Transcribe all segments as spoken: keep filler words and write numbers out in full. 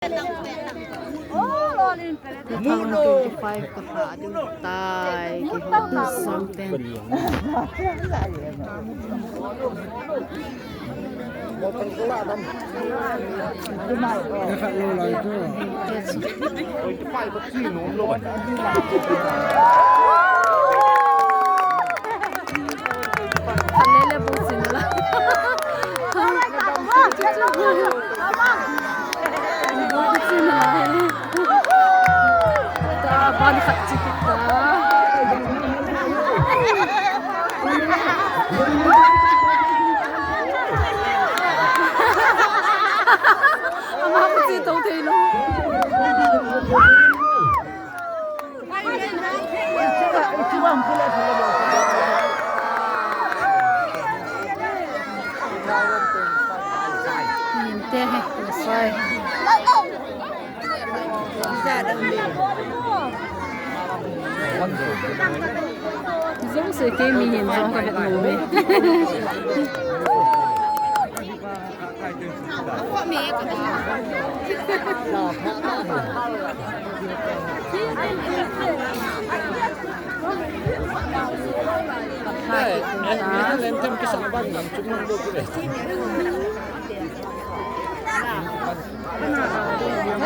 Two thousand twenty-five ka ha ding tai, ki ho something. Khat le le bou chin la. Bou chin la. Ta ban khat chi ta. Ama ko chi to thei lo. Min te he, sai. Jong se ke mi hin jong ka het mo me.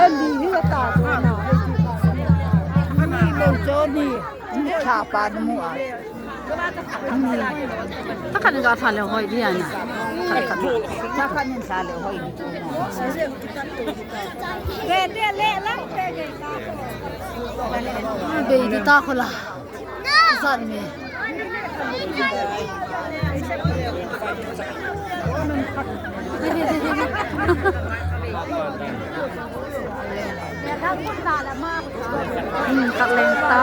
Ani hi ta ko na. Ani lo jo ni. Ni cha pa ni mu a. Takhat in ga tha le hoi dia na. Takhat in tha le hoi dia. Be de le lang be ge ta. Be di ta ko la. Zan mi. Hmm, khat leng ta.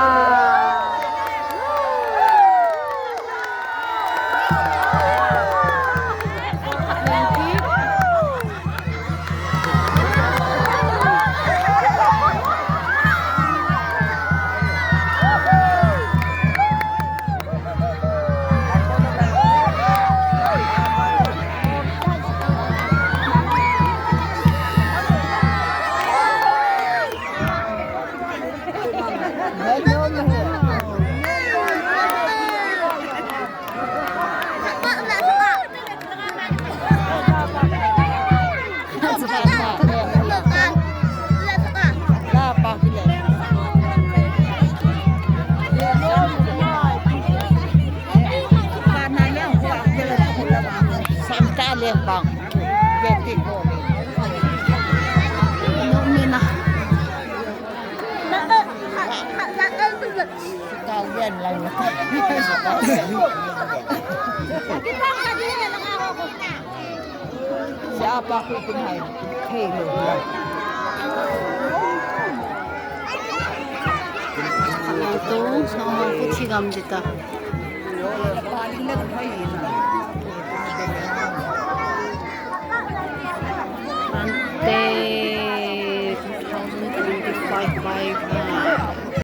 Siapa ku pun hai. Hei lo. Tung, sang ku chi gam jita.